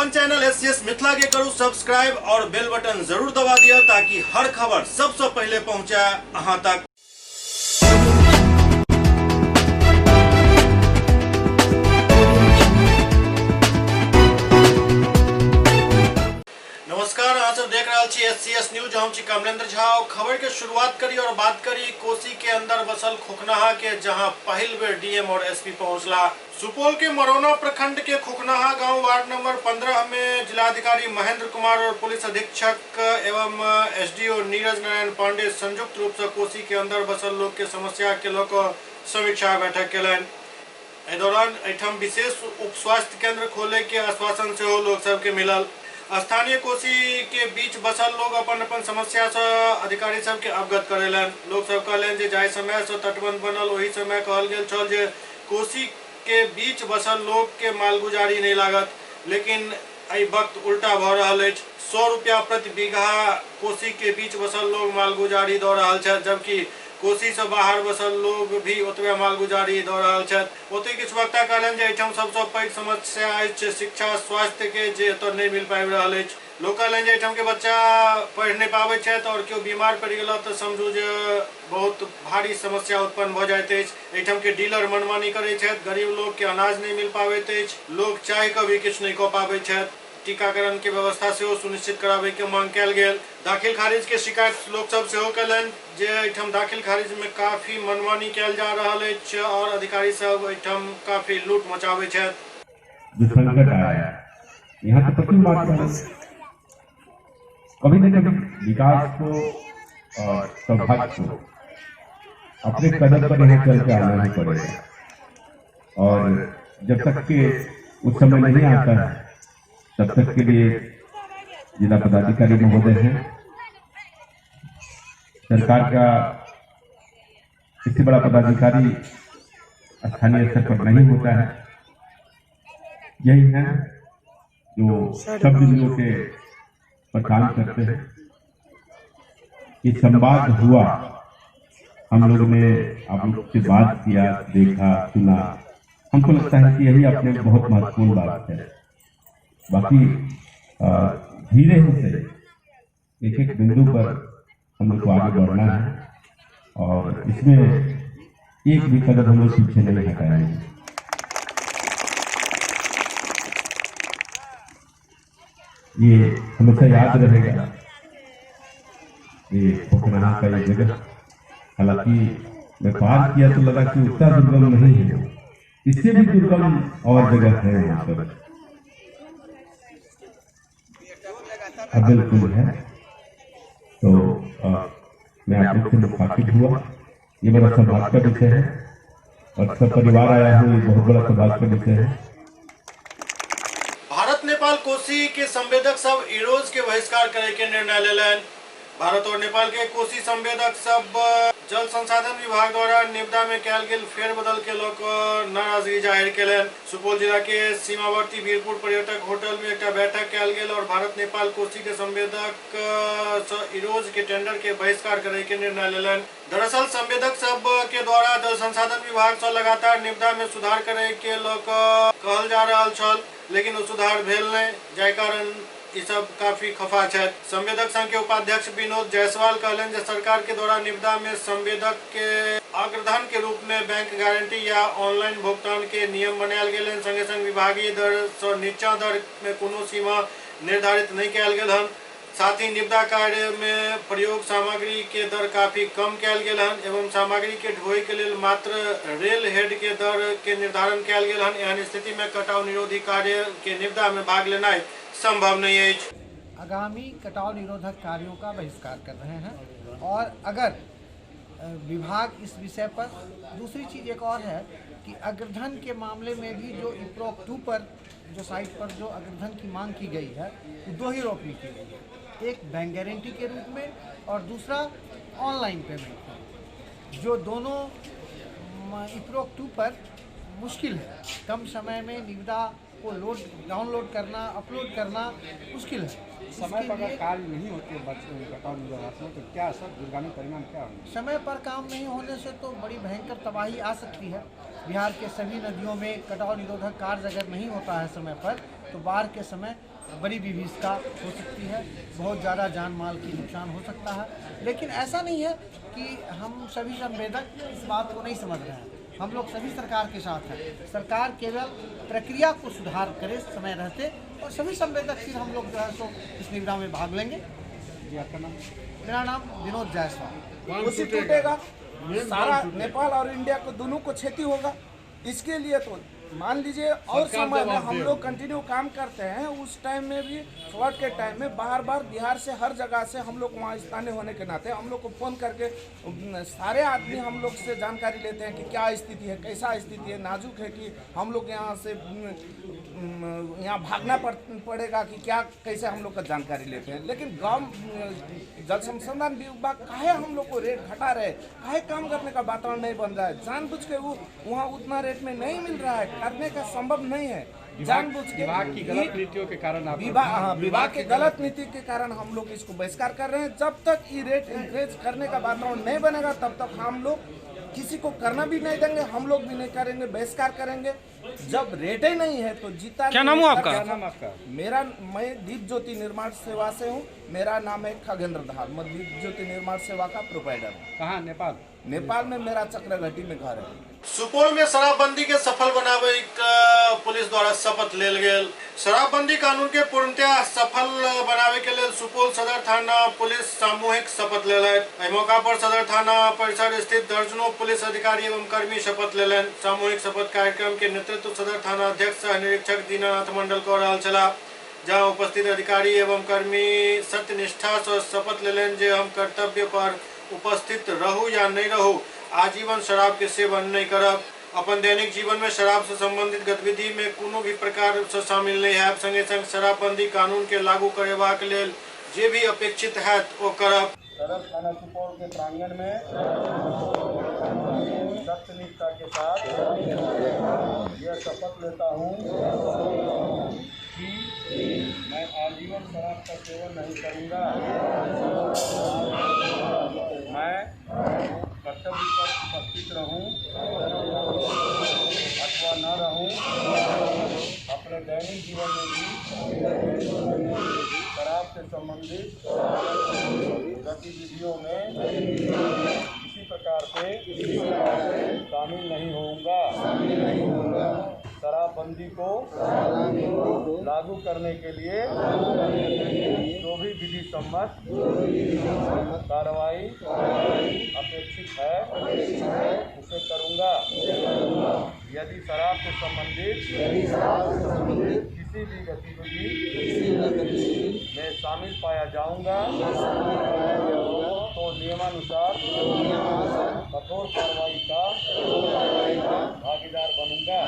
अपन channel SCS Mithila के करू सब्सक्राइब और बेल बटन जरूर दबा दिया ताकि हर खबर सबसे पहले पहुंचे अहां तक। नमस्कार, अहाँ सब देख रहल छी एससीएस न्यूज। हम छी कमलेंद्र झा। खबर के शुरुआत करी और बात करी कोसी के अंदर बसल खोखनाहा के, जहां पहिल बेर डीएम और एसपी पहुंचला। सुपौल के मरौना प्रखंड के खोखनाहा गांव वार्ड नंबर 15 में जिलाधिकारी महेंद्र कुमार और पुलिस अधीक्षक एवं एसडीओ नीरज नारायण पांडे संयुक्त रूप से कोसी के अंदर बसल लोग के समस्या के लऽ कऽ समीक्षा बैठक केलनि। एहि दौरान एहिठाम विशेष उप स्वास्थ्य केंद्र खोले के आश्वासन सेहो लोग सबके मिलल। स्थानीय कोसी के बीच बसल लोग अपन अपन समस्या से अधिकारी सबके अवगत करेलनि। लोग सब कहलनि जे जाहि समय से तटबंध बनल ओहि समय कहल गेल छल जे कोसी के बीच बसल लोग के मालगुजारी नहीं लागत, लेकिन एहि वक्त उल्टा भऽ रहल अछि। 100 रुपया प्रति बीघा कोसी के बीच बसल लोग मालगुजारी दऽ रहल छथि, जबकि कोसी से बाहर बसल लोग भी ओतबे मालगुजारी दऽ रहल छथि। ओतहि किछु वक्ता कहलनि जे एहिठाम सबसँ पैघ समस्या अछि शिक्षा स्वास्थ्य के, जे एतऽ नहि मिल पाबि रहल अछि। लोक कहलनि जे एहिठाम के बच्चा पढ़ि नहि पाबै छथि और केओ बीमार पड़ि गेला तऽ समझू जे बहुत भारी समस्या उत्पन्न भऽ जाइत अछि। एहिठाम के डीलर मनमानी करैत छथि, गरीब लोग के अनाज नहि मिल पाबैत अछि, लोग चाहि कऽ भी किछु नहि कऽ पाबैत छथि। टीकाकरण के व्यवस्था सेहो सुनिश्चित कराबै के मांग कयल गेल। दाखिल खारिज के शिकायत लोक सब सेहो कयलनि जे एहिठाम दाखिल खारिज में काफी मनमानी कयल जा रहल अछि और अधिकारी सब एहिठाम काफी लूट मचाबै छथि। जो संकट आया यहाँ तो प्रचुर मात्रा में कभी न कभी विकास को और सौभाग्य को अपने कदम पर यहाँ चल के आना ही पड़ेगा, और जब तक के उस समय नहीं आता है तब तक के लिए जिला पदाधिकारी महोदय हैं, सरकार का इससे बड़ा पदाधिकारी स्थानीय स्तर पर नहीं होता है, यही है जो सब बिंदुओं के पर काम करते हैं। ये संवाद हुआ, हम लोगों ने आप लोग से बात किया, देखा, सुना, हमको लगता है कि यही अपने बहुत महत्वपूर्ण बात है। बाकी धीरे ही से एक एक बिंदु पर हम लोग को आगे बढ़ना है और इसमें एक भी कदम हम लोग पीछे नहीं हटाएंगे। ये हमेशा याद रहेगा ये खोखनाहा का ये जगह। हालांकि मैं पार किया तो लगा कि उतना दुर्गम नहीं है, इससे भी दुर्गम और जगह है यहाँ पर। अब बिल्कुल है। तो मैं आप लोग से मुखातिब हुआ, ये बड़ा सौभाग्य का विषय है और सब परिवार आया हूँ, ये बहुत बड़ा सौभाग्य का विषय है। भारत नेपाल कोसी के संवेदक सब इरोज के बहिष्कार करे के निर्णय लेलनि। भारत और नेपाल के कोसी संवेदक सब जल संसाधन विभाग द्वारा निविदा में कयल गेल फेरबदल के लऽ कऽ नाराजगी जाहिर केलनि। सुपौल जिला के सीमावर्ती वीरपुर पर्यटक होटल में एकटा बैठक कयल गेल और भारत नेपाल कोसी के संवेदक सँ इरोज के टेंडर के बहिष्कार करे के निर्णय लेलनि। दरअसल संवेदक सब के द्वारा जल संसाधन विभाग सँ लगातार निविदा में सुधार करे के लऽ कऽ कहल जा रहल छल, लेकिन ओ सुधार भेल नहि, जाहि कारण ई सब काफी खफा छथि। संवेदक संघ के उपाध्यक्ष विनोद जायसवाल कहलनि जे सरकार के द्वारा निविदा में संवेदक के अग्रधन के रूप में बैंक गारंटी या ऑनलाइन भुगतान के नियम बनायल गेल हन, संगे संग विभागीय दर सँ नीचा दर में कोनो सीमा निर्धारित नहि कयल गेल हन। साथ ही निविदा कार्य में प्रयोग सामग्री के दर काफी कम कयल गेल हन एवं सामग्री के ढोए के लेल मात्र रेल हेड के दर के निर्धारण कयल गेल हन। एहन स्थिति में कटाव निरोधी कार्य के निविदा में भाग लेनाइ संभव नहीं अछि। आगामी कटाव निरोधक कार्यों का बहिष्कार कर रहे हैं और अगर विभाग इस विषय पर, दूसरी चीज़ एक और है कि अग्रधन के मामले में भी जो इप्रोक 2 पर जो साइट पर जो अग्रधन की मांग की गई है वो दो ही रूप में की गई है, एक बैंक गारंटी के रूप में और दूसरा ऑनलाइन पेमेंट में, जो दोनों इप्रोक 2 पर मुश्किल है। कम समय में निविदा को लोड डाउनलोड करना, अपलोड करना मुश्किल है। समय पर अगर कार्य नहीं होती है कटाव निरोधात्मक, तो क्या असर, दूरगामी परिणाम क्या होंगे? समय पर काम नहीं होने से तो बड़ी भयंकर तबाही आ सकती है। बिहार के सभी नदियों में कटाव निरोधक कार्य अगर नहीं होता है समय पर, तो बाढ़ के समय बड़ी विभीषिका हो सकती है, बहुत ज़्यादा जान माल की नुकसान हो सकता है। लेकिन ऐसा नहीं है कि हम सभी संवेदक इस बात को नहीं समझ रहे हैं, हम लोग सभी सरकार के साथ हैं। सरकार केवल प्रक्रिया को सुधार करे समय रहते, और सभी संवेदक फिर हम लोग जो है सो इस निविदा में भाग लेंगे। जी, आपका नाम? मेरा नाम विनोद जायसवाल। उसी टूटेगा सारा नेपाल और इंडिया को, दोनों को क्षति होगा। इसके लिए तो मान लीजिए और समय में हम लोग कंटिन्यू काम करते हैं, उस टाइम में भी फ्लड के टाइम में बार बार बिहार से हर जगह से हम लोग वहाँ स्थानीय होने के नाते हम लोग को फ़ोन करके सारे आदमी हम लोग से जानकारी लेते हैं कि क्या स्थिति है, कैसा स्थिति है, नाजुक है कि हम लोग यहाँ से यहाँ भागना पड़ेगा कि क्या, कैसे हम लोग का जानकारी लेते हैं। लेकिन गाँव जल संसाधन विभाग काहे हम लोग को रेट घटा रहे, काहे काम करने का वातावरण नहीं बन रहा है, जानबूझ के वो वहाँ उतना रेट में नहीं मिल रहा है, करने का संभव नहीं है। जानबूझ के विभाग की गलत नीतियों के कारण, विभाग के गलत नीति के कारण हम लोग इसको बहिष्कार कर रहे हैं। जब तक ये रेट इंक्रीज करने का वातावरण नहीं बनेगा तब तक हम लोग किसी को करना भी नहीं देंगे, हम लोग भी नहीं करेंगे, बहिष्कार करेंगे। जब रेट ही नहीं है तो जीता। क्या नाम हुआ आपका? क्या नाम आपका? मेरा, मैं दीप ज्योति निर्माण सेवा से हूँ, मेरा नाम है खगेंद्र धार, मैं दीप ज्योति निर्माण सेवा का प्रोवाइडर हूँ। कहाँ? नेपाल। नेपाल में मेरा चक्रघटी में घर है। सुपौल में शराबबंदी के सफल बनावे पुलिस द्वारा शपथ लेल गेल। शराबबंदी कानून के पूर्णतया सफल बनावे के लेल सुपौल सदर थाना पुलिस सामूहिक शपथ लेलनि। एहि मौका पर सदर थाना परिसर स्थित दर्जनों पुलिस अधिकारी एवं कर्मी शपथ लेलनि। सामूहिक शपथ कार्यक्रम के नेतृत्व सदर थाना अध्यक्ष सह निरीक्षक दीनानाथ मंडल कऽ रहल छलाह, जहां उपस्थित अधिकारी एवं कर्मी सत्यनिष्ठा से शपथ लेलनि जे हम कर्तव्य पर उपस्थित रहू या नहीं रहू, आजीवन शराब के सेवन नहीं करब, अपन दैनिक जीवन में शराब से संबंधित गतिविधि में कोनो भी प्रकार से शामिल नहीं है, संगे संग शराबबंदी कानून के लागू करेबाक लेल जे भी अपेक्षित है वो करब। सदर थाना सुपौल के प्रांगण में सत्यनिष्ठा के साथ यह शपथ लेता हूँ कि मैं आजीवन शराब का सेवन नहीं करूँगा। मैं कर्तव्य पर उपस्थित रहूं अथवा न रहूं, अपने दैनिक जीवन में भी शराब से संबंधित गतिविधियों में किसी प्रकार से शामिल नहीं होऊंगा। शराबबंदी को लागू करने के लिए जो भी विधि सम्मत कार्रवाई अपेक्षित है उसे करूंगा। यदि शराब से संबंधित किसी भी गतिविधि में शामिल पाया जाऊंगा तो नियमानुसार कठोर कार्रवाई का भागीदार बनूंगा।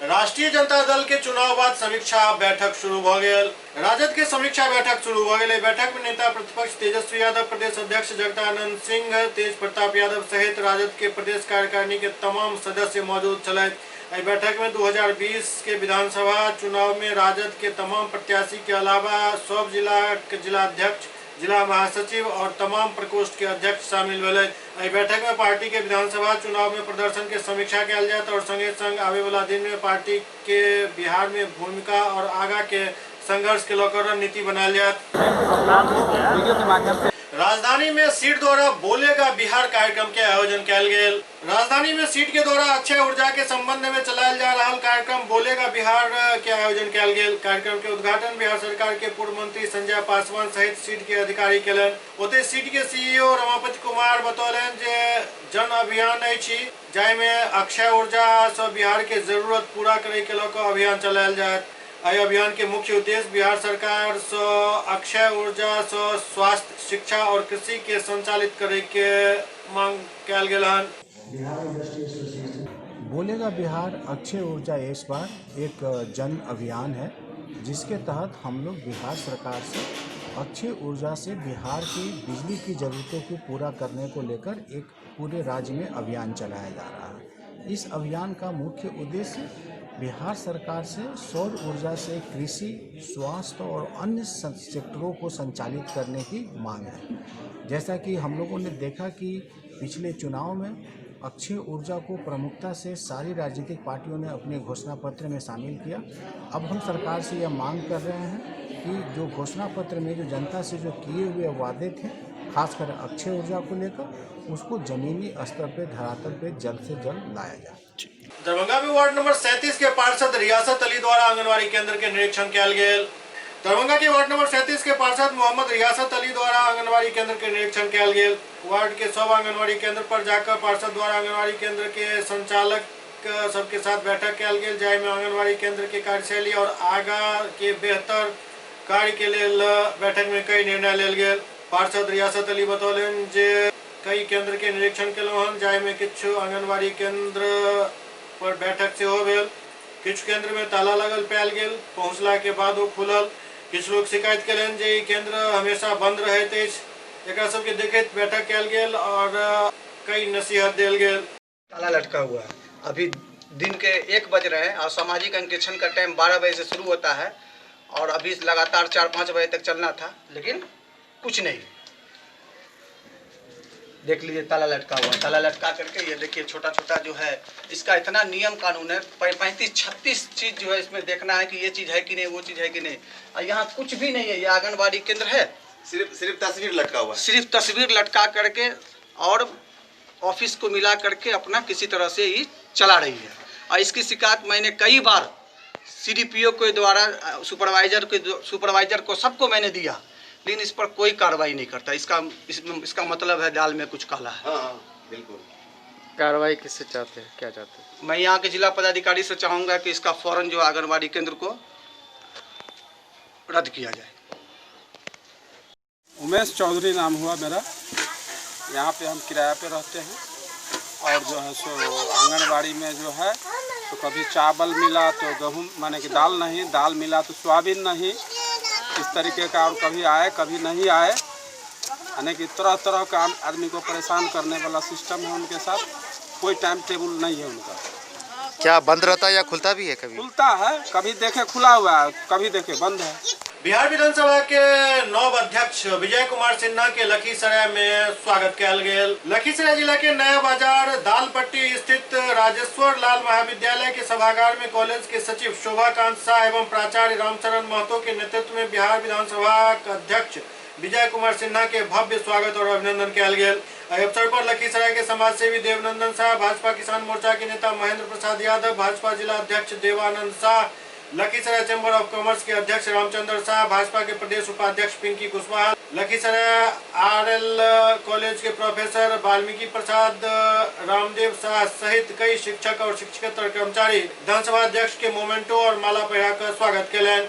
राष्ट्रीय जनता दल के चुनाव बाद समीक्षा बैठक शुरू भ गेल। राजद के समीक्षा बैठक शुरू भ गेल। बैठक में नेता प्रतिपक्ष तेजस्वी यादव, प्रदेश अध्यक्ष जगदानंद सिंह, तेज प्रताप यादव सहित राजद के प्रदेश कार्यकारिणी के तमाम सदस्य मौजूद छलथि। एहि बैठक में 2020 के विधानसभा चुनाव में राजद के तमाम प्रत्याशी के अलावा सब जिला के जिलाध्यक्ष, जिला महासचिव और तमाम प्रकोष्ठ के अध्यक्ष शामिल भेलथि। एहि बैठक में पार्टी के विधानसभा चुनाव में प्रदर्शन के समीक्षा कयल जायत और संगे संग आवे वाला दिन में पार्टी के बिहार में भूमिका और आगा के संघर्ष के लऽ रणनीति बनायल जायत। राजधानी में सीट द्वारा बोलेगा बिहार कार्यक्रम के आयोजन कयल गेल। राजधानी में सीट के द्वारा अक्षय ऊर्जा के संबंध में चलायल जा रहा कार्यक्रम बोलेगा बिहार के आयोजन कयल गेल। कार्यक्रम के उद्घाटन बिहार सरकार के पूर्व मंत्री संजय पासवान सहित सीट के अधिकारी केलनि। ओतहि सीट के सीईओ रमापति कुमार बतौलनि जे जन अभियान अछि जाहिमे अक्षय ऊर्जा से बिहार के जरूरत पूरा करे के लऽ कऽ अभियान चलायल जायत। एहि अभियान के मुख्य उद्देश्य बिहार सरकार से अक्षय ऊर्जा से स्वास्थ्य, शिक्षा और कृषि के संचालित करे के मांग कयल गेल हन। बोलेगा बिहार अक्षय ऊर्जा इस बार एक जन अभियान है जिसके तहत हम लोग बिहार सरकार से अक्षय ऊर्जा से बिहार की बिजली की ज़रूरतों को पूरा करने को लेकर एक पूरे राज्य में अभियान चलाया जा रहा है। इस अभियान का मुख्य उद्देश्य बिहार सरकार से सौर ऊर्जा से कृषि, स्वास्थ्य और अन्य सेक्टरों को संचालित करने की मांग है। जैसा कि हम लोगों ने देखा कि पिछले चुनाव में अक्षय ऊर्जा को प्रमुखता से सारी राजनीतिक पार्टियों ने अपने घोषणा पत्र में शामिल किया। अब हम सरकार से यह मांग कर रहे हैं कि जो घोषणा पत्र में जो जनता से जो किए हुए वादे थे, खासकर अक्षय ऊर्जा को लेकर, उसको जमीनी स्तर पे, धरातल पे जल्द से जल्द लाया जाए। दरभंगा में वार्ड नंबर 37 के पार्षद रियासत अली द्वारा आंगनबाड़ी केंद्र के निरीक्षण किया गेल। दरभंगा के वार्ड नंबर 37 के पार्षद मोहम्मद रियासत अली द्वारा आंगनबाड़ी केंद्र के निरीक्षण किया गेल। वार्ड के सब आंगनबाड़ी केंद्र पर जाकर पार्षद द्वारा आंगनबाड़ी केंद्र के संचालक सबके साथ बैठक कयल गेल, जाहिमे आंगनबाड़ी केंद्र के कार्यशैली और आगा के बेहतर कार्य के लेल बैठक में कई निर्णय लेल गेल। पार्षद रियासत अली बतौलनि जे कई केंद्र के निरीक्षण केलहुँ हन, जाहिमे किछु आंगनबाड़ी केंद्र पर बैठक सेहो भेल। किछु केंद्र में ताला लगल पायल गेल, पहुँचला के बाद ओ खुलल। किछु लोग शिकायत केलनि जे ई केंद्र हमेशा बंद रहैत अछि। एकरा सबके देखैत बैठक कयल गेल और कई नसीहत देल गेल। ताला लटका हुआ है, अभी दिन के 1 बज रहे हैं और सामाजिक अंकेक्षण का टाइम 12 बजे से शुरू होता है और अभी लगातार 4-5 बजे तक चलना था, लेकिन कुछ नहीं। देख लीजिए ताला लटका हुआ, ताला लटका करके ये देखिए छोटा छोटा जो है, इसका इतना नियम कानून है, 35-36 चीज़ जो है इसमें देखना है कि ये चीज़ है कि नहीं, वो चीज़ है कि नहीं। और यहाँ कुछ भी नहीं है, ये आंगनबाड़ी केंद्र है, सिर्फ तस्वीर लटका हुआ है, सिर्फ तस्वीर लटका करके और ऑफिस को मिला करके अपना किसी तरह से ये चला रही है। और इसकी शिकायत मैंने कई बार CDPO के द्वारा, सुपरवाइजर को, सबको मैंने दिया, लेकिन इस पर कोई कार्रवाई नहीं करता। इसका मतलब है दाल में कुछ काला है। हाँ, बिल्कुल। कार्रवाई किससे चाहते हैं, क्या चाहते हैं? मैं यहाँ के जिला पदाधिकारी से चाहूँगा कि इसका फौरन जो आंगनबाड़ी केंद्र को रद्द किया जाए। उमेश चौधरी नाम हुआ मेरा। यहाँ पे हम किराया पे रहते हैं और जो है सो आंगनबाड़ी में जो है तो कभी चावल मिला तो गेहूँ माने कि दाल नहीं, दाल मिला तो सोयाबीन नहीं, इस तरीके का। और कभी आए कभी नहीं आए, यानी कि तरह तरह का आदमी को परेशान करने वाला सिस्टम है उनके साथ। कोई टाइम टेबल नहीं है उनका। क्या बंद रहता है या खुलता भी है? कभी खुलता है, कभी देखे खुला हुआ है, कभी देखे बंद है। बिहार विधानसभा के नव अध्यक्ष विजय कुमार सिन्हा के लखीसराय में स्वागत कयल गेल। लखीसराय जिला के नया बाजार दालपट्टी स्थित राजेश्वर लाल महाविद्यालय के सभागार में कॉलेज के सचिव शोभाकांत शाह एवं प्राचार्य रामचरण महतो के नेतृत्व में बिहार विधानसभा के अध्यक्ष विजय कुमार सिन्हा के भव्य स्वागत और अभिनंदन कयल गेल। एहि अवसर पर लखीसराय के समाजसेवी देवनंदन शाह, भाजपा किसान मोर्चा के नेता महेंद्र प्रसाद यादव, भाजपा जिला अध्यक्ष Devanand Shah, Lakhisarai chamber of commerce के अध्यक्ष रामचंद्र शाह, भाजपा के प्रदेश उपाध्यक्ष पिंकी कुशवाहा, लखीसराय आरएल कॉलेज के प्रोफेसर वाल्मीकि प्रसाद रामदेव शाह सहित कई शिक्षक और शिक्षकेतर कर्मचारी विधानसभा अध्यक्ष के मोमेंटो और माला पहिराकर स्वागत कयलनि।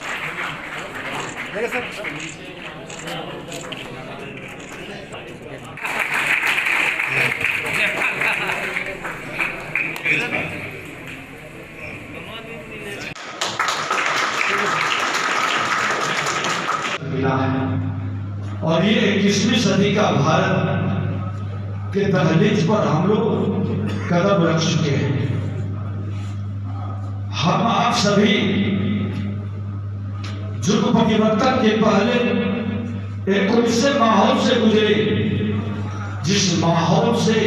मिला है और ये 21वीं सदी का भारत के दहलीज पर हम लोग कदम रख चुके हैं। हम आप सभी युग परिवर्तन के पहले एक ऐसे माहौल से गुजरे जिस माहौल से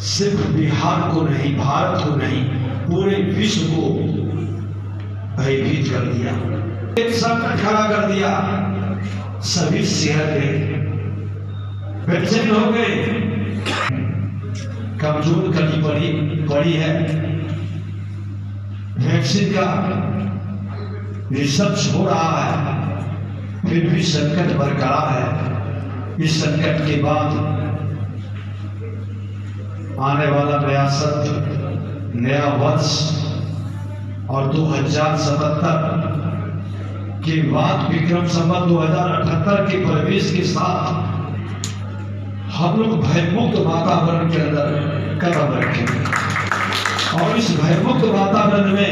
सिर्फ बिहार को नहीं, भारत को नहीं, पूरे विश्व को भयभीत कर दिया, एक संकट खड़ा कर दिया। सभी सिहर गए, बेचैन हो गए, कमजोर कड़ी पड़ी है। वैक्सीन का रिसर्च हो रहा है, फिर भी संकट बरकरार है। इस संकट के बाद आने वाला नया सत्र, नया वर्ष और 2077 के बाद विक्रम संवत 2078 के प्रवेश के साथ हम लोग भयमुक्त वातावरण के अंदर कदम रखेंगे और इस भयमुक्त वातावरण में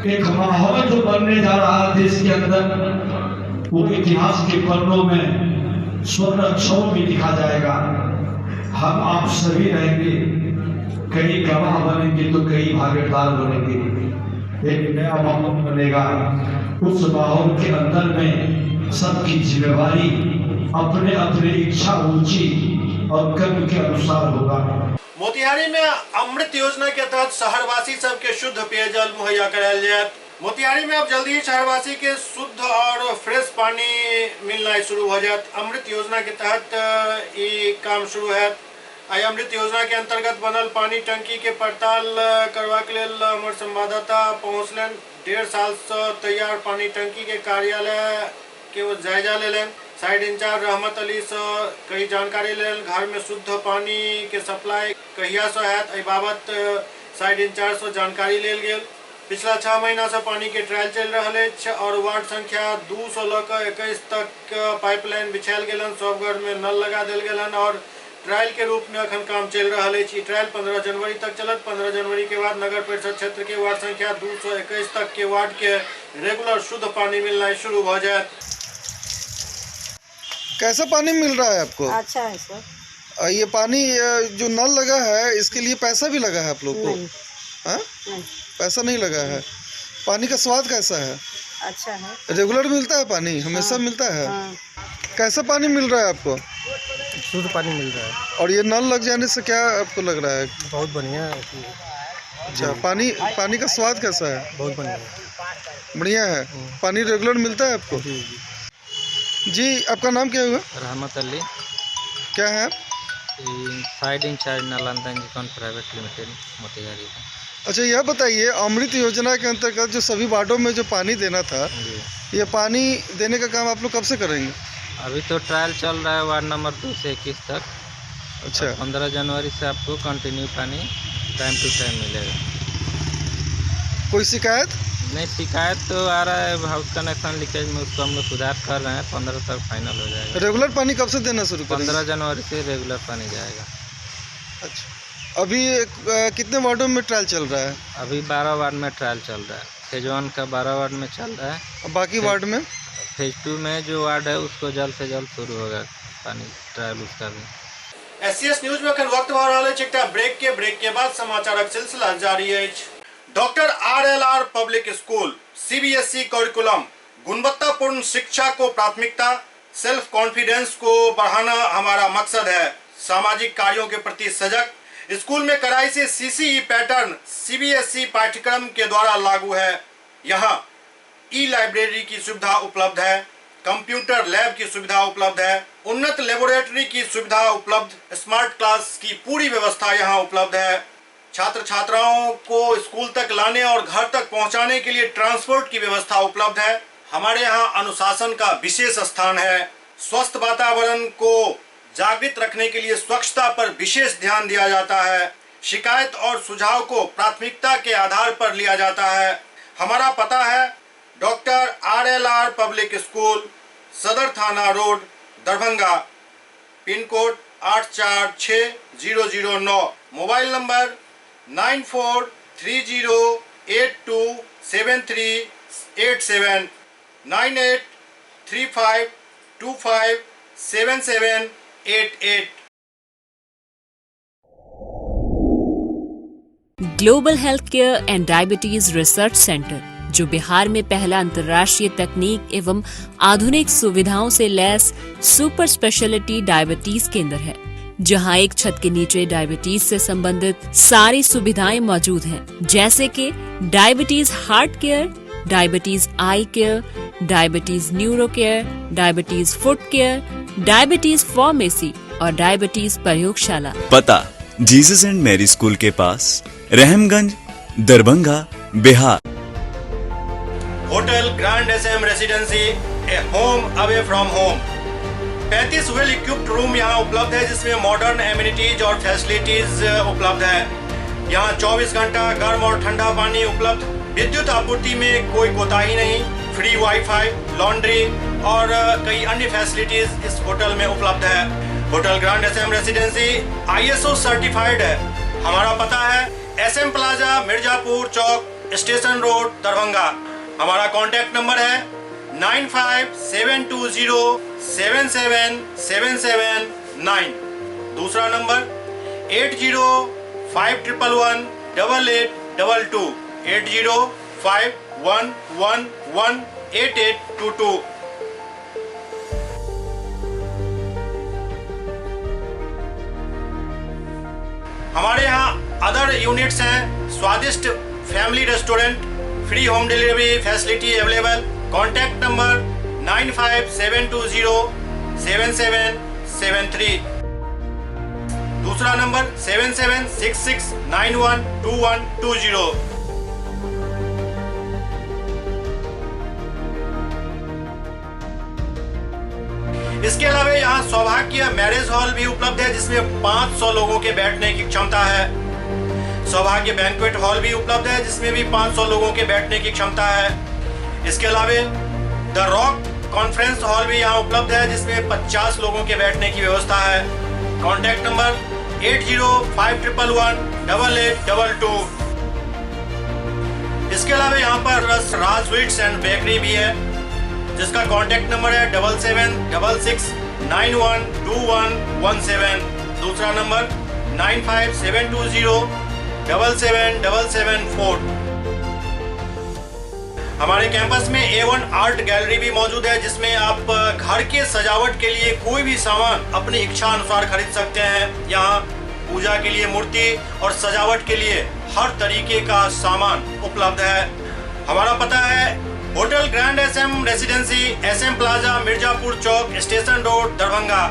एक माहौल जो बनने जा रहा है देश के अंदर, वो इतिहास के पन्नों में स्वर्ण अक्षरों में लिखा जाएगा। हम आप सभी रहेंगे कई गवाह बनेंगे तो कई भागीदार बनेंगे। एक नया माहौल बनेगा। उस माहौल के अंदर में सबकी जिम्मेवारी अपने अपने इच्छा, रुचि और कर्म के अनुसार होगा। मोतिहारी में अमृत योजना के तहत शहरवासी सबके शुद्ध पेयजल मुहैया करायल जायत। मोतिहारी में अब जल्दी ही शहरवासी के शुद्ध और फ्रेश पानी मिलना शुरू हो जायत। अमृत योजना के तहत ई काम शुरू है। आई अमृत योजना के अंतर्गत बनल पानी टंकी के पड़ताल करवा के लेल हमर संवाददाता पहुँचलन। 1.5 साल से तैयार पानी टंकी के कार्यालय के वो जायजा लेलन। साइड इंचार्ज रहमत अली से कई जानकारी लेलन। घर में शुद्ध पानी के सप्लाई कहिया से हैत एहि बाबत साइड इंचार्ज से जानकारी लेल गेल। पिछला 6 महीना से पानी के ट्रायल चल रहा अछि और वार्ड संख्या 2 से लऽ कऽ 21 तक पाइपलाइन बिछायल गेलन। सब घर में नल लगा देल गेलन और ट्रायल के रूप में अखन काम चल रहा अछि। ई ट्रायल 15 जनवरी तक चलत। 15 जनवरी के बाद नगर परिषद क्षेत्र के वार्ड संख्या 2 से 21 तक के वार्ड के रेगुलर शुद्ध पानी मिलना शुरू हो जाए। कैसा पानी मिल रहा है आपको? अच्छा है सर। ये पानी जो नल लगा है इसके लिए पैसा भी लगा है आप लोग को? हाँ, पैसा नहीं लगा है। पानी का स्वाद कैसा है? अच्छा है। रेगुलर मिलता है पानी? हमेशा मिलता है। हाँ। कैसा पानी मिल रहा है आपको? शुद्ध पानी मिल रहा है। और ये नल लग जाने से क्या आपको लग रहा है? बहुत बढ़िया है। अच्छा, पानी पानी का स्वाद कैसा है? बहुत बढ़िया। बढ़िया है। पानी रेगुलर मिलता है आपको? जी जी। जी, आपका नाम क्या हुआ? रहमत अली। क्या है आप? Side incharge Nalanda Engicon private limited Motihari का। अच्छा, यह बताइए अमृत योजना के अंतर्गत जो सभी वार्डों में जो पानी देना था, ये पानी देने का काम आप लोग कब से करेंगे? अभी तो ट्रायल चल रहा है वार्ड नंबर 2 से 21 तक। अच्छा, 15 जनवरी से आपको कंटिन्यू पानी टाइम टू टाइम मिलेगा। कोई शिकायत नहीं? शिकायत तो आ रहा है हाउस कनेक्शन लीकेज में, उसको हम लोग सुधार कर रहे हैं। 15 तक फाइनल हो जाएगा। रेगुलर पानी कब से देना शुरू करेंगे? 15 जनवरी से रेगुलर पानी जाएगा। अच्छा, अभी कितने वार्डों में ट्रायल चल रहा है? अभी 12 वार्ड में ट्रायल चल रहा है। फेज 1 का 12 वार्ड में चल रहा है। और बाकी वार्ड में? फेज 2 में जो वार्ड है उसको जल्द से जल्द शुरू होगा पानी ट्रायल उसका भी। एससीएस न्यूज में अखन वक्त भऽ रहल अछि एकटा ब्रेक के। ब्रेक के बाद समाचारक सिलसिला जारी अछि। Doctor RLR public school CBSE curriculum, गुणवत्तापूर्ण शिक्षा को प्राथमिकता, सेल्फ कॉन्फिडेंस को बढ़ाना हमारा मकसद है। सामाजिक कार्यों के प्रति सजग, स्कूल में कड़ाई से सीसीई पैटर्न सीबीएसई पाठ्यक्रम के द्वारा लागू है। यहाँ ई लाइब्रेरी की सुविधा उपलब्ध है, कंप्यूटर लैब की सुविधा उपलब्ध है, उन्नत लेबोरेटरी की सुविधा उपलब्ध, स्मार्ट क्लास की पूरी व्यवस्था यहाँ उपलब्ध है। छात्र छात्राओं को स्कूल तक लाने और घर तक पहुंचाने के लिए ट्रांसपोर्ट की व्यवस्था उपलब्ध है। हमारे यहाँ अनुशासन का विशेष स्थान है। स्वस्थ वातावरण को जागृत रखने के लिए स्वच्छता पर विशेष ध्यान दिया जाता है। शिकायत और सुझाव को प्राथमिकता के आधार पर लिया जाता है। हमारा पता है doctor RLR public school, Sadar थाना road, Darbhanga, pin code 846009, mobile number 9430827387, 9835257788। Global health care and diabetes research centre, जो बिहार में पहला अंतर्राष्ट्रीय तकनीक एवं आधुनिक सुविधाओं से लैस सुपर स्पेशलिटी डायबिटीज केंद्र है, जहां एक छत के नीचे डायबिटीज से संबंधित सारी सुविधाएं मौजूद हैं, जैसे कि diabetes heart care, diabetes eye care, diabetes neuro care, diabetes foot care, diabetes pharmacy और डायबिटीज प्रयोगशाला। पता जीसस एंड मैरी स्कूल के पास, Rahamganj, Darbhanga, Bihar. Hotel grand SM residency, a home away from home. 35 well equipped room यहाँ उपलब्ध है, जिसमें modern amenities और facilities उपलब्ध है। यहाँ 24 घंटा गर्म और ठंडा पानी उपलब्ध, विद्युत आपूर्ति में कोई कोताही नहीं, फ्री वाईफाई, लॉन्ड्री और कई अन्य फैसिलिटीज इस होटल में उपलब्ध है। Hotel grand SM residency ISO certified है। हमारा पता है SM plaza, Mirzapur Chowk, station road, Darbhanga. हमारा कॉन्टैक्ट नंबर है 9572077779। दूसरा नंबर 80 5 1 1 1 8 2 2, 8051118822। हमारे यहाँ अदर यूनिट्स हैं, स्वादिष्ट family restaurant, free home delivery facility available. Contact number 9572077773, दूसरा नंबर 7766912120। इसके अलावा यहाँ सौभाग्य मैरिज हॉल भी उपलब्ध है, जिसमें 500 लोगों के बैठने की क्षमता है। सौभाग्य बैंक्वेट हॉल भी उपलब्ध है, जिसमें भी 500 लोगों के बैठने की क्षमता है। इसके अलावा the rock conference hall भी यहाँ उपलब्ध है, जिसमें 50 लोगों के बैठने की व्यवस्था है। Contact number 805111 8822। इसके अलावा यहाँ पर राज स्वीट्स एंड बेकरी भी है, जिसका कॉन्टैक्ट नंबर है 7766912117, दूसरा नंबर 9572077774। हमारे कैंपस में A1 art gallery भी मौजूद है, जिसमें आप घर के सजावट के लिए कोई भी सामान अपनी इच्छा अनुसार खरीद सकते हैं। यहाँ पूजा के लिए मूर्ति और सजावट के लिए हर तरीके का सामान उपलब्ध है। हमारा पता है hotel grand SM residency, SM plaza, Mirzapur Chowk, station road, Darbhanga.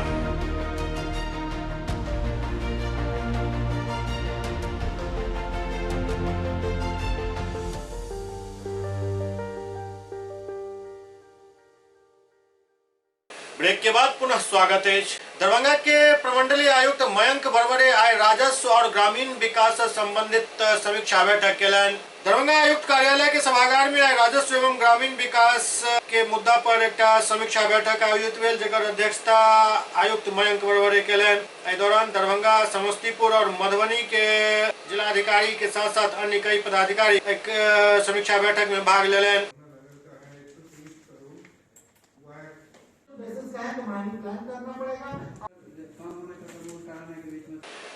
Break के बाद पुनः स्वागत है। दरभंगा के प्रमंडलीय आयुक्त मयंक बरबरे आए राजस्व और ग्रामीण विकास से संबंधित समीक्षा बैठक केलनि। दरभंगा आयुक्त कार्यालय के सभागार में आइ राजस्व एवं ग्रामीण विकास के मुद्दा पर एकटा समीक्षा बैठक आयोजित भेल, जकर अध्यक्षता आयुक्त मयंक बरबरे केलनि। एहि दौरान दरभंगा, समस्तीपुर और मधुबनी के जिलाधिकारी के साथ साथ अन्य कई पदाधिकारी एक समीक्षा बैठक में भाग लेलनि।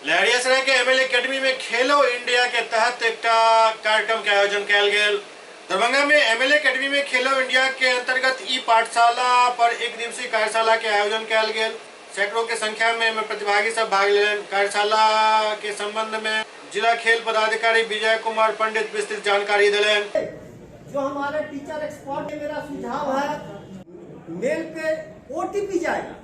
लहरियासराय के एमएलए एकेडमी में खेलो इंडिया के तहत एकटा कार्यक्रम के आयोजन कयल गेल। दरभंगा में एमएलए एकेडमी में खेलो इंडिया के अंतर्गत ई पाठशाला पर एक दिवसीय कार्यशाला के आयोजन कयल गेल। सैकड़ों के संख्या में प्रतिभागी सब भाग लेलनि। कार्यशाला के संबंध में जिला खेल पदाधिकारी विजय कुमार पंडित विस्तृत जानकारी देलनि। जो हमारे टीचर एक्सपर्ट है, मेरा सुझाव है मेल पे ओटीपी जाएगा,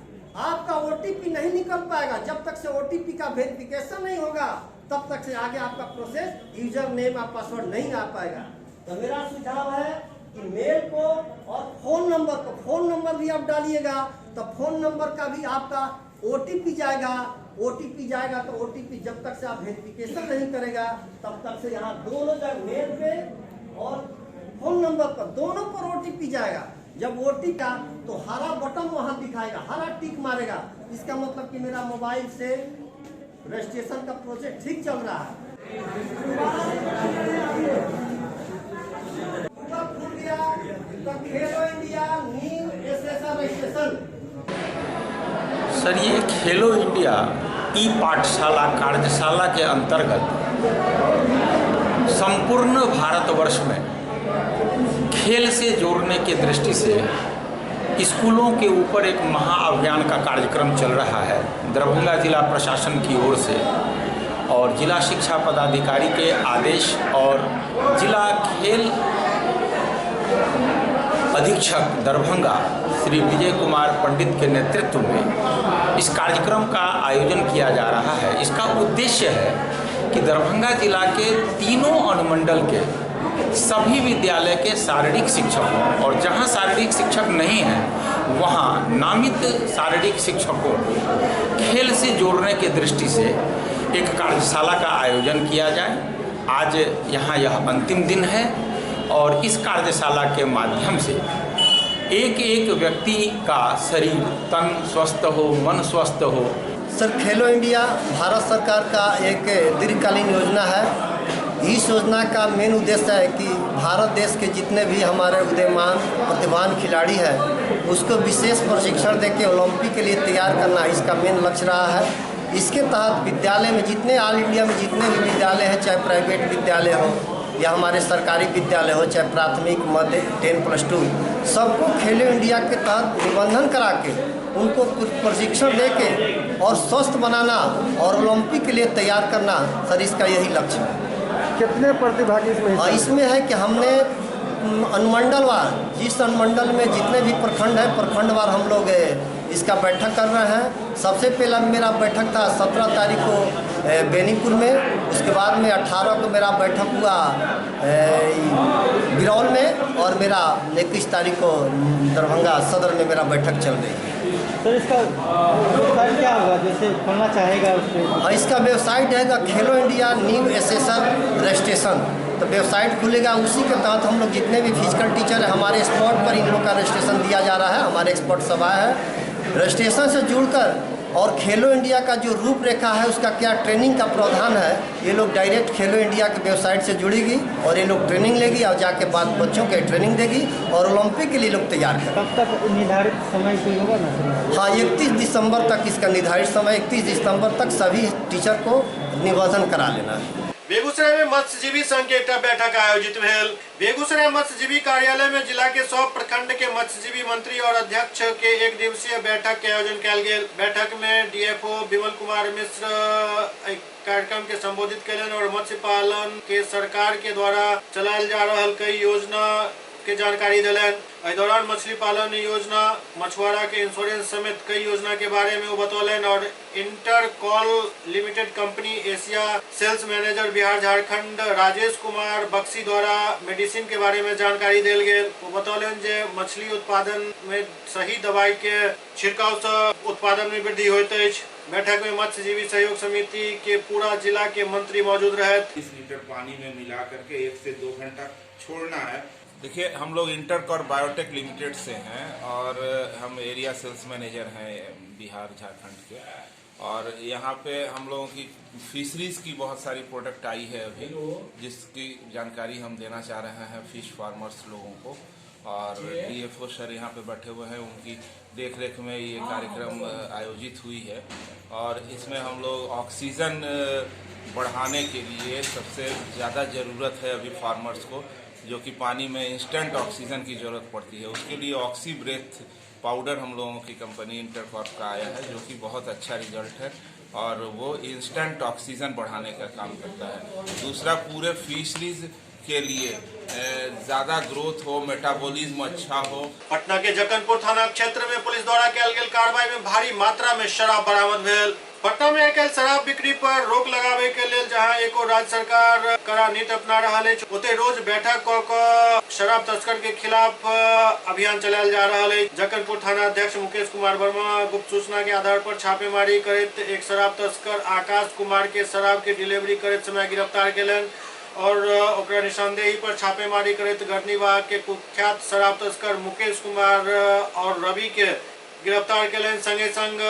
आपका ओटीपी नहीं निकल पाएगा जब तक से ओटीपी का वेरिफिकेशन नहीं होगा, तब तक से आगे आपका प्रोसेस यूजर नेम और पासवर्ड नहीं आ पाएगा। तो मेरा सुझाव है कि मेल को और फोन नंबर को, फोन नंबर भी आप डालिएगा तो फोन नंबर का भी आपका ओटीपी जाएगा। ओटीपी जाएगा तो ओटीपी जब तक से आप वेरिफिकेशन नहीं करेगा तब तक से यहाँ दोनों जगह मेल पे और फोन नंबर पर दोनों पर ओटीपी जाएगा। जब ओटीपी का तो हरा बटन वहाँ दिखाएगा, हरा टिक मारेगा, इसका मतलब कि मेरा मोबाइल से रजिस्ट्रेशन का प्रोसेस ठीक चल रहा है। खुल गया तो Khelo India new SSR registration. Sir, ये खेलो इंडिया ई पाठशाला कार्यशाला के अंतर्गत संपूर्ण भारतवर्ष में खेल से जोड़ने के दृष्टि से स्कूलों के ऊपर एक महाअभियान का कार्यक्रम चल रहा है दरभंगा जिला प्रशासन की ओर से, और जिला शिक्षा पदाधिकारी के आदेश और जिला खेल अधीक्षक दरभंगा श्री विजय कुमार पंडित के नेतृत्व में इस कार्यक्रम का आयोजन किया जा रहा है। इसका उद्देश्य है कि दरभंगा जिला के तीनों अनुमंडल के सभी विद्यालय के शारीरिक शिक्षकों और जहां शारीरिक शिक्षक नहीं हैं वहां नामित शारीरिक शिक्षकों को खेल से जोड़ने के दृष्टि से एक कार्यशाला का आयोजन किया जाए। आज यहाँ यह अंतिम दिन है और इस कार्यशाला के माध्यम से एक एक व्यक्ति का शरीर तन स्वस्थ हो, मन स्वस्थ हो। सर, खेलो इंडिया भारत सरकार का एक दीर्घकालीन योजना है। इस योजना का मेन उद्देश्य है कि भारत देश के जितने भी हमारे उदयमान प्रतिभावान खिलाड़ी हैं उसको विशेष प्रशिक्षण देके ओलंपिक के लिए तैयार करना इसका मेन लक्ष्य रहा है। इसके तहत विद्यालय में जितने ऑल इंडिया में जितने भी विद्यालय हैं, चाहे प्राइवेट विद्यालय हो या हमारे सरकारी विद्यालय हो, चाहे प्राथमिक, मध्य, 10+2, सबको खेलो इंडिया के तहत निबंधन करा के उनको प्रशिक्षण दे के और स्वस्थ बनाना और ओलंपिक के लिए तैयार करना, सर इसका यही लक्ष्य है। कितने प्रतिभागी इसमें? इसमें है कि हमने अनुमंडलवार, जिस अनुमंडल में जितने भी प्रखंड है, प्रखंडवार हम लोग इसका बैठक कर रहे हैं। सबसे पहला मेरा बैठक था 17 तारीख को बेनीपुर में, उसके बाद में 18 को मेरा बैठक हुआ बिरौल में, और मेरा 21 तारीख को दरभंगा सदर में मेरा बैठक चल रही है। सर इसका वेबसाइट क्या होगा, जैसे खोलना चाहेगा उससे? इसका वेबसाइट रहेगा Khelo India new assessor registration, तो वेबसाइट खुलेगा। उसी के तहत हम लोग जितने भी फिजिकल टीचर हैं हमारे स्पॉट पर इन लोग का रजिस्ट्रेशन दिया जा रहा है। हमारे एक्सपर्ट सभा है, रजिस्ट्रेशन से जुड़कर और खेलो इंडिया का जो रूपरेखा है उसका क्या ट्रेनिंग का प्रावधान है, ये लोग डायरेक्ट खेलो इंडिया के वेबसाइट से जुड़ेगी और ये लोग ट्रेनिंग लेगी और जाके बाद बच्चों के ट्रेनिंग देगी और ओलंपिक के लिए लोग तैयार करें। कब तक निर्धारित समय कोई होगा ना? हाँ, 31 दिसंबर तक इसका निर्धारित समय, 31 दिसंबर तक सभी टीचर को निबंधन करा लेना है। बेगूसराय में मत्स्यजीवी संघ के एक बैठक आयोजित भेल। बेगूसराय मत्स्यजीवी कार्यालय में जिला के 100 प्रखंड के मत्स्यजीवी मंत्री और अध्यक्ष के एक दिवसीय बैठक के आयोजन कयल गेल। बैठक में डीएफओ विमल कुमार मिश्र एक कार्यक्रम के संबोधित कयलनि और मत्स्य पालन के सरकार के द्वारा चलायल जा रहल कई योजना के जानकारी दिलनि। एहि दौरान मछली पालन योजना, मछुआरा के इंश्योरेंस समेत कई योजना के बारे में वो बतौलनि और Inter Call limited company Asia sales manager Bihar Jharkhand Rajesh Kumar Bakshi द्वारा मेडिसिन के बारे में जानकारी देल गेल। वो बतौलनि जे मछली उत्पादन में सही दवाई के छिड़काव से उत्पादन में वृद्धि होइत अछि। बैठक में मत्स्यजीवी सहयोग समिति के पूरा जिला के मंत्री मौजूद रहत। 20 लीटर पानी में मिला करके 1 से 2 घंटा छोड़ना है। देखिए, हम लोग इंटरकॉर बायोटेक लिमिटेड से हैं और हम एरिया सेल्स मैनेजर हैं बिहार झारखंड के, और यहाँ पे हम लोगों की फिशरीज की बहुत सारी प्रोडक्ट आई है अभी, जिसकी जानकारी हम देना चाह रहे हैं फिश फार्मर्स लोगों को। और डीएफओ सर यहाँ पे बैठे हुए हैं, उनकी देखरेख में ये कार्यक्रम आयोजित हुई है। और इसमें हम लोग ऑक्सीजन बढ़ाने के लिए सबसे ज़्यादा ज़रूरत है अभी फार्मर्स को, जो कि पानी में इंस्टेंट ऑक्सीजन की ज़रूरत पड़ती है, उसके लिए ऑक्सी ब्रेथ पाउडर हम लोगों की कंपनी इंटरकॉर्प का आया है, जो कि बहुत अच्छा रिजल्ट है और वो इंस्टेंट ऑक्सीजन बढ़ाने का काम करता है। दूसरा, पूरे फिशरीज के लिए ज़्यादा ग्रोथ हो, मेटाबॉलिज्म अच्छा हो। पटना के जकनपुर थाना क्षेत्र में पुलिस द्वारा कयल गेल कार्रवाई में भारी मात्रा में शराब बरामद भेल। पटना में आइ काल्हि शराब बिक्री पर रोक लगावे के लेल जहां एको राज्य सरकार कड़ा नीति अपना रहल अछि, ओते रोज बैठक क क शराब तस्कर के खिलाफ अभियान चलायल जा रहल अछि। जकनपुर थाना अध्यक्ष मुकेश कुमार वर्मा गुप्त सूचना के आधार पर छापेमारी करैत एक शराब तस्कर आकाश कुमार के शराब के डिलीवरी करैत समय गिरफ्तार केलनि और ओकरा निशानदेही पर छापेमारी करैत गर्दनीबाग के कुख्यात शराब तस्कर मुकेश कुमार और रवि के गिरफ्तार केलनि। संगे संग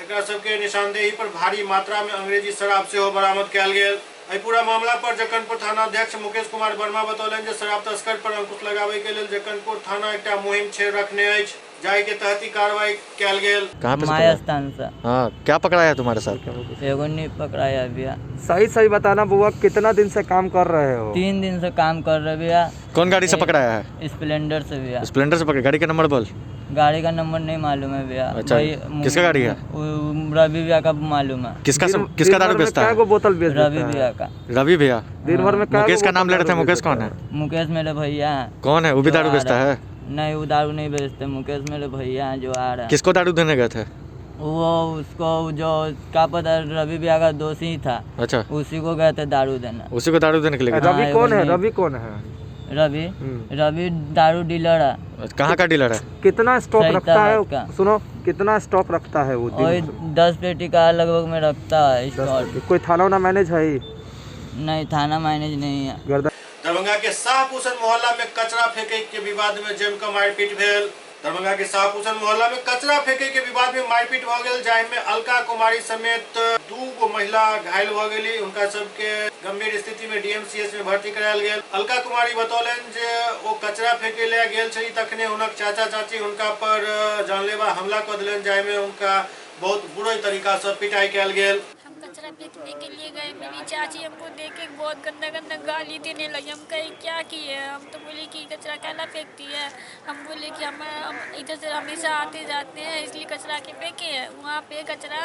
एकरा सबके निशानदेही पर भारी मात्रा में अंग्रेजी शराब सेहो बरामद कयल गेल। एहि पूरा मामला पर जकनपुर थाना अध्यक्ष मुकेश कुमार वर्मा बतौलनि जे शराब तस्कर पर अंकुश लगाबय के लेल जकनपुर थाना एकटा मुहिम छेड़ रखने अछि, जाहि के तहत ई कार्रवाई कयल गेल। कहाँ पे? माया स्थान से। हाँ, क्या पकड़ाया तुम्हारे साथ? एगो नहीं पकड़ाया भैया। सही सही बताना बुआ, कितना दिन से काम कर रहे हो? 3 दिन से काम कर रहे भैया। कौन गाड़ी से पकड़ाया है? स्प्लेंडर से भैया। स्प्लेंडर से पकड़? गाड़ी का नंबर बोल। गाड़ी का नंबर नहीं मालूम है भैया। अच्छा, किसका गाड़ी है? रवि भैया का मालूम है। किसका किसका दारू बेचता है? बोतल बेच रवि भैया का। रवि भैया दिन भर में? मुकेश का नाम ले रहे थे, मुकेश कौन है? मुकेश मेरे भैया है। कौन है वो भी दारू बेचता है? नहीं, वो दारू नहीं बेचते। मुकेश मेरे भैया हैं जो आ रहा है। किसको दारू देने गए थे? वो उसको जो क्या पता रवि भैया का दोस्त ही था। अच्छा, उसी को गए थे दारू देने। उसी को दारू देने के लिए? रवि कौन है? रवि कौन है? रवि रवि दारू डीलर है। कहाँ का डीलर है? कितना स्टॉक रखता है? सुनो, कितना स्टॉक रखता है वो? 10 पेटी का लगभग में रखता है स्टॉक। कोई थाना वाना मैनेज है? नहीं, थाना मैनेज नहीं है। दरभंगा के शाहपुसन मोहल्ला में कचरा फेंके के विवाद में जमकर मारपीट भेल। दरभंगा के शाहपुसन मोहल्ला में कचरा फेंके के विवाद में मारपीट भ गेल, जाहि में अलका कुमारी समेत 2 गो महिला घायल भ गेली। उनका सबके गंभीर स्थिति में डीएमसीएच में भर्ती करायल गेल। अलका कुमारी बतौलनि जे ओ कचरा फेंके ले गेल छली तखने हुनक चाचा चाची हुनका पर जानलेवा हमला क देलनि, जाहि में हुनका बहुत बुरे तरीका से पिटाई कयल गेल। हम कचरा फेंकने के लिए गए, मेरी चाची हमको देख के बहुत गंदा गंदा गाली देने लगी। हम कहे क्या किए? हम तो बोले कि कचरा कैला फेंकती है। हम बोले कि हम इधर से हमेशा आते जाते हैं इसलिए कचरा के फेंके हैं। वहाँ पे कचरा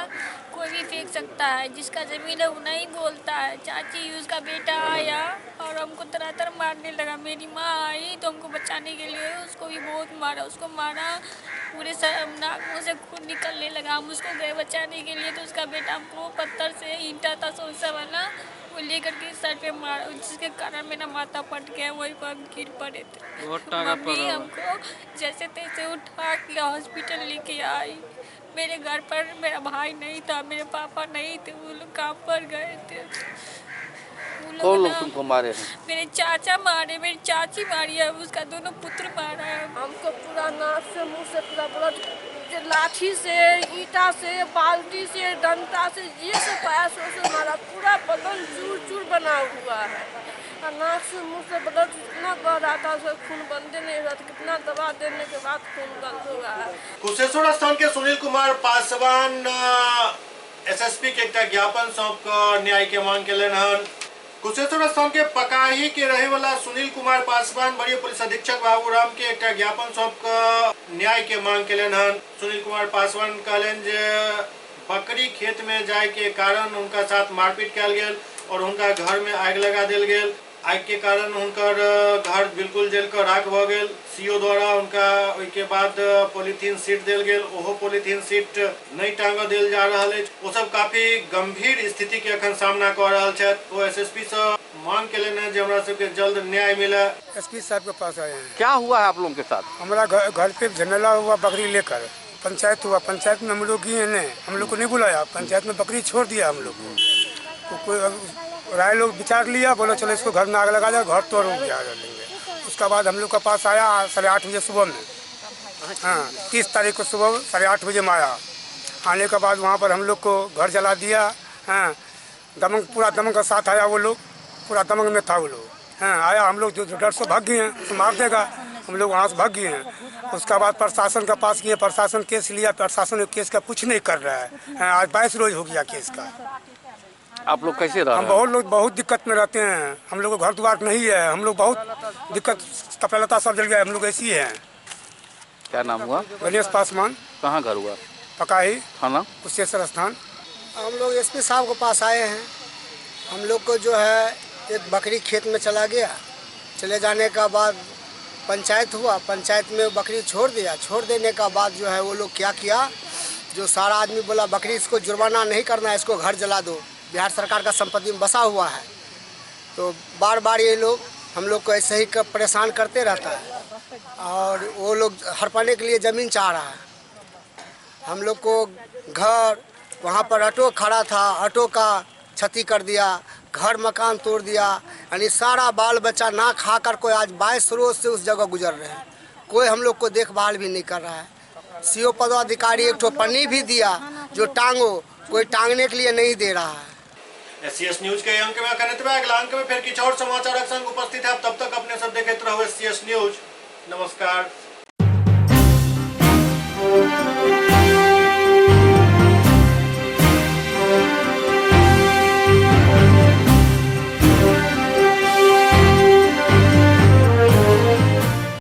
कोई भी फेंक सकता है, जिसका ज़मीन है वो नहीं बोलता है। चाची उसका बेटा आया और हमको तरह तरह मारने लगा। मेरी माँ आई तो हमको बचाने के लिए उसको भी बहुत मारा, उसको मारा पूरे नाक मुँह से खून निकलने लगा। हम उसको गए बचाने के लिए तो उसका बेटा हमको पत्थर से ईंटा था सोसा वाला वो लेकर के सर पे मारा, जिसके कारण मेरा माथा फट गया, वहीं पर हम गिर पड़े थे। मम्मी हमको जैसे तैसे उठा के हॉस्पिटल लेके आई। मेरे घर पर मेरा भाई नहीं था, मेरे पापा नहीं थे, वो लोग काम पर गए थे। कौन लोग तुमको मारे हैं? मेरे चाचा मारे, मेरी चाची मारी है, उसका दोनों पुत्र मारा है। हमको पूरा नाक से मुंह से पूरा ब्लड, लाठी से, ईंटा से, बाल्टी से, डंडा से, ये से पाया सो से मारा। पूरा बदन चूर चूर बना हुआ है और नाक से मुंह से ब्लड इतना बह रहा था, उसका खून बंदे नहीं हुआ था। कितना दवा देने के बाद खून बंद हुआ है। कुशेश्वर स्थान के सुनील कुमार पासवान एसएसपी के एकटा ज्ञापन सौंप कऽ न्याय के मांग केलनि हन। कुशेश्वर स्थान के पकाही के रहे वाला सुनील कुमार पासवान वरीय पुलिस अधीक्षक बाबूराम के एकटा ज्ञापन सौंप कऽ न्याय के मांग केलनि हन। सुनील कुमार पासवान कहलनि जे बकरी खेत में जाय के कारण उनका साथ मारपीट कयल गेल और उनका घर में आगि लगा देल गेल। आगि के कारण हुनकर घर बिल्कुल जल कऽ राख भऽ गेल। सीओ द्वारा उनका ओहिके बाद पॉलीथीन सीट देल गेल, ओहो पॉलीथीन सीट नहि टांगऽ देल जा रहल अछि। ओ सब काफी गंभीर स्थिति के अखन सामना कऽ रहल छथि। ओ एसएसपी से मांग केलनि हँ जे हमरा सबके जल्द न्याय मिले। एसपी साहब के पास आए हैं। क्या हुआ है आप लोगों के साथ? हमारा घर पे झमेला हुआ बकरी लेकर, पंचायत हुआ, पंचायत में हम लोग गए नहीं, हम लोग को नहीं बुलाया। पंचायत में बकरी छोड़ दिया हम लोग को। कोई राय लोग विचार लिया, बोलो चलो इसको घर में आग लगा दिया, घर तोड़ गया लेंगे। उसका बाद हम लोग के पास आया 8:30 बजे सुबह में, हाँ 30 तारीख को सुबह 8:30 बजे में आया। आने के बाद वहाँ पर हम लोग को घर जला दिया। हाँ दमंग, पूरा दमंग का साथ आया वो लोग, पूरा दमंग में था वो लोग। हाँ आया, हम लोग जो डर से भाग गए हैं, तो मार देगा, हम लोग वहाँ से भाग गए हैं। उसका बाद प्रशासन के पास गए, प्रशासन केस लिया, प्रशासन केस का कुछ नहीं कर रहा है। हाँ, आज 22 रोज हो गया केस का। आप लोग कैसे रह रहे हैं? हम बहुत लोग बहुत दिक्कत में रहते हैं। हम लोग को घर द्वार नहीं है, हम लोग बहुत दिक्कत, कपड़ा लता सब जल गया, हम लोग ऐसी हैं। क्या नाम हुआ? गणेश पासवान। कहाँ घर हुआ? पकाही, थाना कुशेश्वर स्थान। हम लोग एसपी साहब के पास आए हैं। हम लोग को जो है एक बकरी खेत में चला गया, चले जाने का बाद पंचायत हुआ, पंचायत में बकरी छोड़ दिया। छोड़ देने का बाद जो है वो लोग क्या किया, जो सारा आदमी बोला बकरी इसको जुर्माना नहीं करना है, इसको घर जला दो, बिहार सरकार का संपत्ति में बसा हुआ है। तो बार बार ये लोग हम लोग को ऐसे ही परेशान करते रहता है और वो लोग हड़पने के लिए ज़मीन चाह रहा है। हम लोग को घर, वहाँ पर ऑटो खड़ा था, ऑटो का क्षति कर दिया, घर मकान तोड़ दिया, यानी सारा बाल बच्चा ना खा कर कोई आज 22 रोज से उस जगह गुजर रहे हैं। कोई हम लोग को देखभाल भी नहीं कर रहा है। सीओ पदाधिकारी एक ठो पन्नी भी दिया जो टांगो, कोई टांगने के लिए नहीं दे रहा है। एससीएस न्यूज के अंक में अखन एतबे। अगला अंक में फिर किछु और समाचारक संग उपस्थित है। तब तक अपने सब देखैत रहू एससीएस न्यूज। नमस्कार।